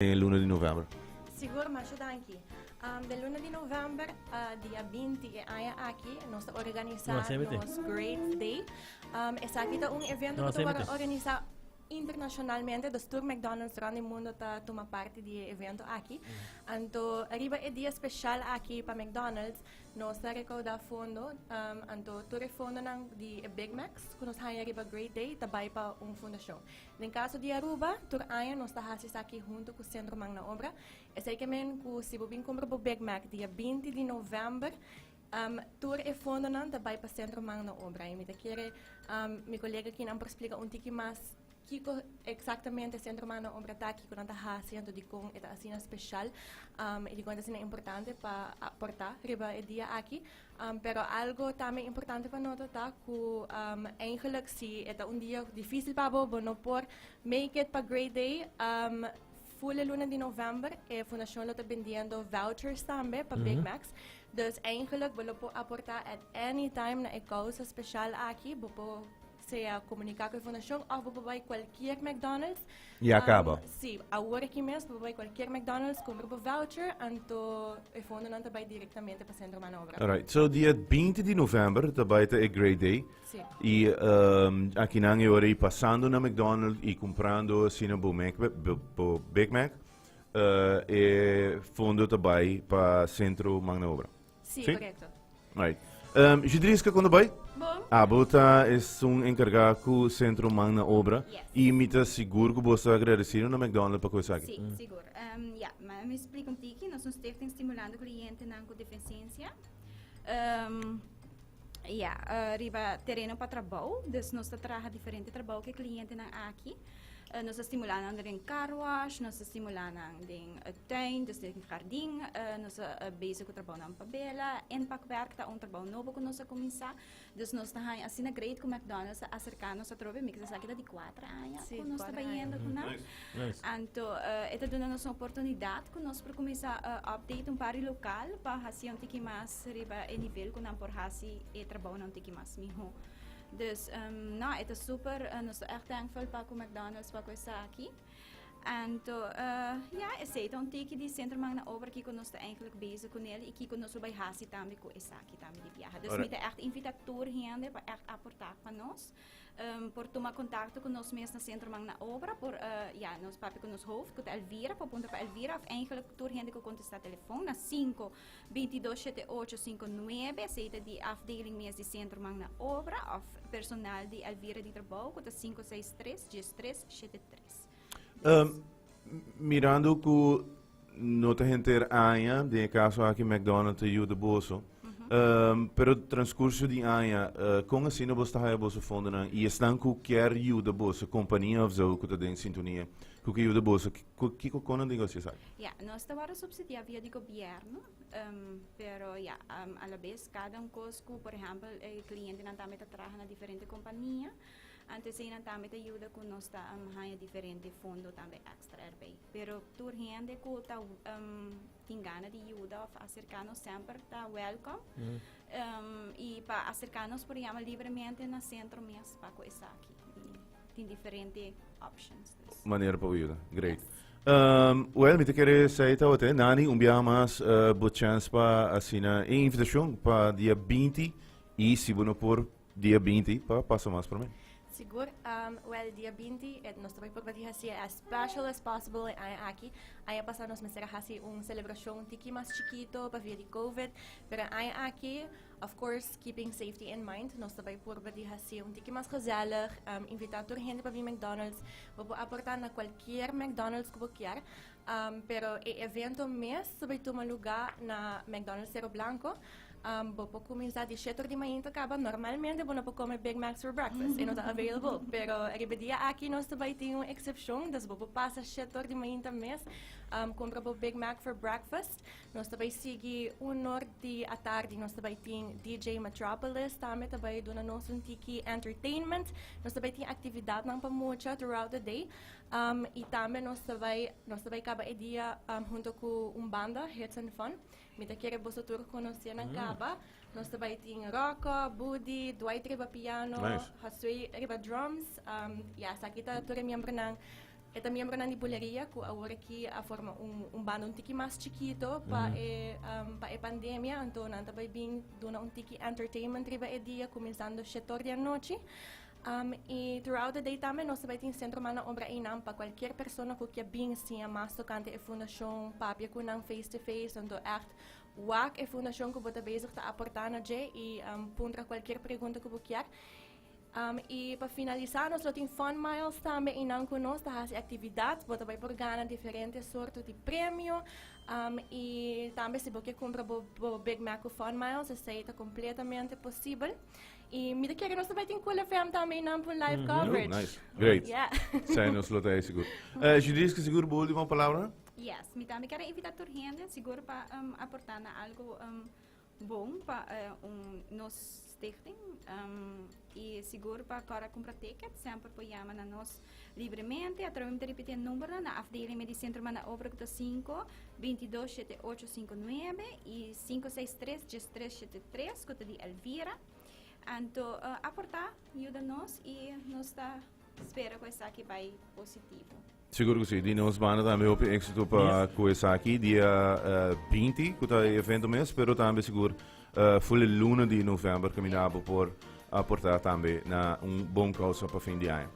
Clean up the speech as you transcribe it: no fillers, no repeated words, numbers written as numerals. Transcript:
Den luna di november. Sigur, masha danki. Den luna di november, dia 20 e aña aki, nos ta organisa nos Great Day. Esaki ta un evento ku ta wòrdu organisá internashonalmente, dus tur McDonald's rònt di mundo ta tuma parti di e evento aki. Anto riba e dia speshal aki pa McDonald's, nos ta rekoudá fondo, anto tur e fondonan di e Big Macs ku nos haña riba Great Day ta bai pa un fundashon. Den kaso di Aruba, tur aña nos ta hasi esaki huntu ku Sentro Man na Obra. Esei ke men ku si bo bin kumpra bo Big Mac dia 20 di novèmber, tur e fondonan ta bai pa Sentro Man na Obra. I mi ta kere mi kolega kinan por splika un tiki mas kiko eksaktamente Sentro Man na Obra ta, kiko nan ta hasi anto dikon e ta asina speshal i dikon e ta asina importante pa aportá riba e dia aki. Pero algo tambe importante pa nota ta cu eigenlijk si e ta un dia dificil pa bo, bo no por make it pa Great Day, full e luna di november e fundacion lo ta bendiendo vouchers tambe pa Big Macs. Dus eigenlijk bo lo por aporta at any time na e causa special aki, bo por sea comunica cu e fundacion of bo por bay cualkier McDonald's. Ya caba. Si, awor aki mes bo por bay cualkier McDonald's, cumpra bo voucher, anto e fondonan ta bay directamente pa Centro Mano Obra. Alright, so dia 20 di november ta bay ta e Great Day. Si. Y akinan e ora y pasando na McDonald's y cumprando asina bo Mac, bo Big Mac, e fondo ta bay pa Centro Mano Obra. Si, correcto. Right. Judriska, cuando bai? Bon. Abo ta esun encarga cu Centro Man na Obra. Yes. Y mi ta sigur cu bo ta agradecido na McDonald's pa cu esaki. Si, sigur. Ja, maar mi explica un tiki. Nos un stichting stimulando clientenan cu deficiencia. Ja, riba tereno pa trabou. Dus nos ta traha diferente trabou cu e clientenan aki. Nos ta stimula nan den car wash, nos ta stimula nan den tuin, dus den jardin. Nos ta bezig cu trabounan pa bela. Inpakwerk ta un trabou nobo cu nos a cuminsa. Dus nos ta haña asina great cu McDonald's ta acerca nos atrobe. Mi kisa esaki ta di cuater aña Sí, cu nos ta cuater aña. bayendo cu nan. Nice. Anto e ta duna nos un oportunidad cu nos por cuminsa update un par di local pa haci un tiki mas riba e nivel cu nan por haci e trabounan un tiki mas miho. Dus no, e ta super, nos ta echt thankful pa cu McDonald's pa cu esaki. Anto, ja, esey ta un tiki di Centro Man na Obra kico nos ta eigenlijk bezig cu nel y kico nos lo bay haci tambe cu esaki tambe di biaha. Dus mi ta echt invita tur hende pa echt aporta pa nos. Por tuma contacto cu nos mes na Centro Man na Obra, por, ja, nos papia cu nos hoofd, cu ta Elvira, por puntra pa Elvira of eigenlijk tur hende cu contesta telefon na 5 22 shete ocho sinku nuebe, esei ta di afdeling mes di Centro Man na Obra of personal di Elvira di Trabou ku ta 563 13 73. Mirando ku no ta henter aña, den e kaso aki McDonald's ta yuda boso, pero transcurso di aña, kon asina boso ta haya boso fondonan i esnan ku kier yuda boso, kompania of zo ku ta den sintonia ku ke yuda boso, Kiko kon nan negocia esaki? Ja, nos ta wòrdu subsidiá via di gobièrnu, pero ja, alabes kada un kos ku por ehèmpel e klientenan tambe ta traha na diferente kompania, anto eseinan tambe ta yuda ku nos ta haña diferente fondo tambe èkstra erbei. Pero tur hende ku ta tin gana di yuda òf aserká nos semper ta wèlkòm i pa aserká nos por yama libremente na sentro mes pa ku esaki. Tin diferente options. Dus. Manera pa yuda. Great. Yes. Well, mi te kere say tawate, Nani, un biaha mas bo chance pa asina e invitacion pa dia 20 y si bo no por dia 20 pa pasa mas prome. Sigur, well, dia 20 eh, nos ta bay purba di haci as special as possible e aña aki. Aña pasa nos mester a haci un celebracion tiki mas chikito pa via di COVID, pero e aña aki Of course, keeping safety in mind, nos ta bai purba di haci un tiki mas gezellig, invita tur hende pa bin McDonald's. Bo por aporta na cualkier McDonald's cu bo kier, pero e evento mes ta bai tuma luga na McDonald's Cerro Blanco. Bo por cuminsa di shete or di mainta caba. Normalmente bo no por come Big Macs for breakfast, e no ta available, pero riba e dia aki nos ta bai tin un excepcion, dus bo por pasa shete or di mainta mes, cumpra bo Big Mac for breakfast. Nos ta bai sigui un or di atardi nos ta bai tin DJ Metropolis tambe ta bai duna nos un tiki entertainment. Nos ta bai tin actividadnan pa mucha throughout the day. Y tambe nos ta bai nos ta bai caba e dia hunto cu un banda, Hits and Fun. Mi ta kere boso tur conoce nan caba. Nos ta bai tin Rocco, Budi, Dwight riba piano, Nice. Josué riba drums. Ya, esaki ta tur e miembronan. E ta miembronan di Buleria cu awor aki a forma un banda un tiki mas chikito pa e pandemia, anto nan ta bay bin duna un tiki entertainment riba e dia cuminsando 7'or di anochi. Y throughout the day tambe nos ta bay tin Centro Mano Obra einan pa cualkier persona cu kier bin siña mas tocante e fundacion, papia cu nan face to face, anto echt wak e fundacion cu bo ta bezig ta aporta na dje y puntra cualkier pregunta cu bo kier. Y pa finalisa, nos lo tin Fun Miles tambe einan cu nos ta haci actividad, bo ta bay por gana diferente sorto di premio y tambe si bo kier cumpra bo Big Mac cu Fun Miles, esey ta completamente posibel. Y mi ta kere nos ta bay tin Cool FM tambe einan pa live coverage. Oh, nice. Great. Yeah. Esey nos lo ta ey sigur. Judiska, sigur bo ultimo palabra? Yes, mi tambe kier invita tur hende sigur pa aporta na algo bon pa un nos stichting y sigur pa kora cumpra ticket semper por yama na nos libremente. Atrobe mi ta ripiti e numbernan na afdeling Medisch Centrum Manda Obra cu ta 5 22 7 8 5 9 y 5 6 3 10 3 7 3 cu ta di Elvira. Anto aporta yuda nos y nos ta spera cu esaki bay positivo. Sigur cu si. Di nos banda tambe hopi exito pa cu esaki dia 20 cu ta e evento mes, pero tambe sigur full e luna di november caminda bo por aporta tambe na un bon causa pa fin di aña.